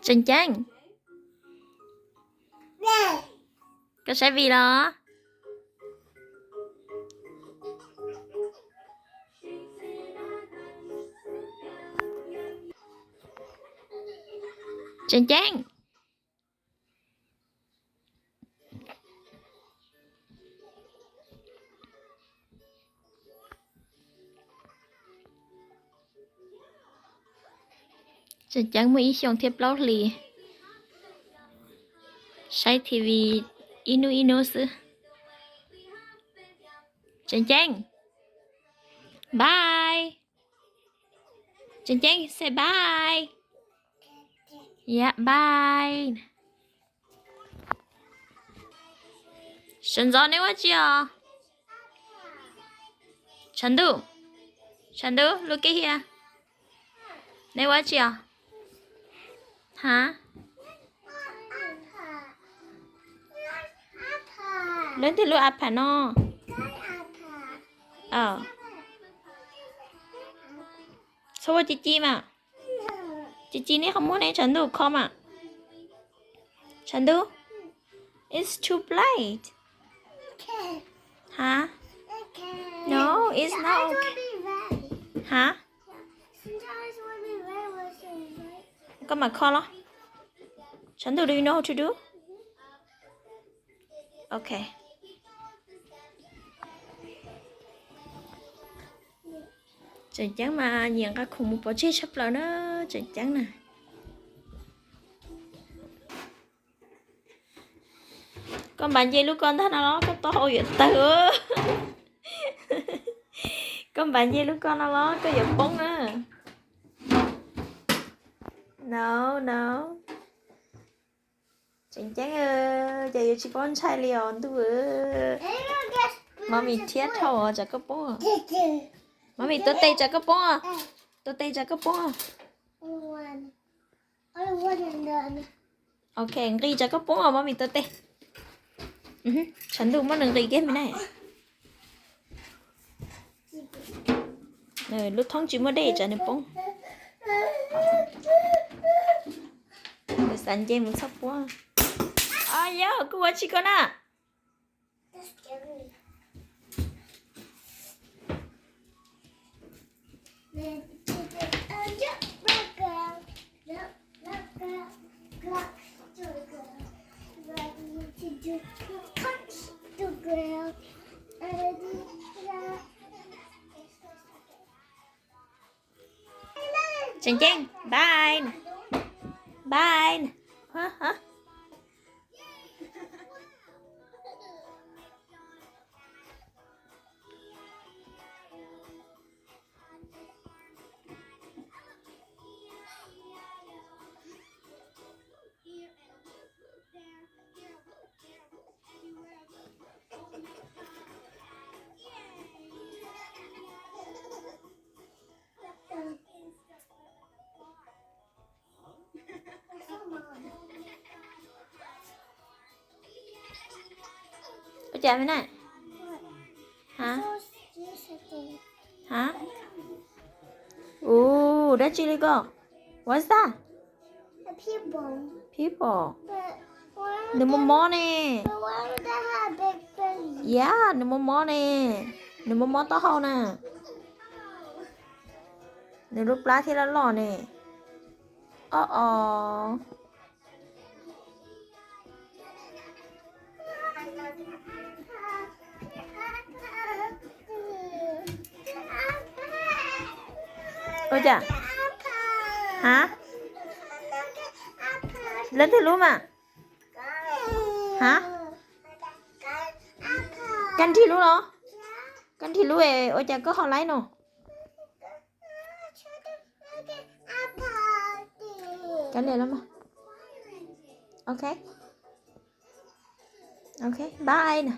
Tseem Ceeb, koj saib Vim los? Tseem Ceeb. Tseem Ceeb muaj ib xyoos thiab plaub hlis, saib T V ib hnub ib hnub xwb. Tseem Ceeb, bye. Tseem Ceeb, say bye. Yep, bye. Sawv ntxov neb ua tsi os? Tshav Ntuj, Tshav Ntuj, look at here. Neb ua tsi os? Ha? Leej twg lub iPad no? Txhob ua ci ci mas. Ci ci neb qhov muag ne, Tshav Ntuj, kho mas. Tshav Ntuj, it's too bright. Ha? No, it's not okay. Ha? Koj mam kho los. Tshav Ntuj, do you know how to do? Ok. Tseem Ceeb mas nyiam nqa khoom mus pov tseg tshaj plaws na, Tseem Ceeb na. Koj npav nce lub ko ntag no los koj taub hau yuav tawg. Koj npav nce lub ko no los koj yuav poob na. No, no. Tseem Ceeb, ces yuav tsis paub ntshai li os ntuj. Mami thiab dhau tsam koj poob. Mami tuav tes tsam koj poob. Tuav tes tsam koj poob. Ok, nqis tsam koj poob os, Mami tuav tes. Tshav Ntuj muab nws nqis kiag me na. Lub thoob tsis muaj dej tsam nws poob. Nws xav nce mus txhob puab. Yog kuv ua tsis koj na. Tseem Ceeb, bye na. Bye na. Ua cas me na? Ha? Ha? Ua dab tsi li koj? What's that? People. Nws mob mob ne. Yeah, nws mob mob ne. Nws mob mob taub hau na. Nws lub plab thiaj loj loj ne. Ob os. Ua cas? Ha? Leej twg lub mas? Ha? Koj nrig lub los? Koj nrig lub es ua cas koj ho laib no? Kav liam los mas. Ok. Ok, bye na.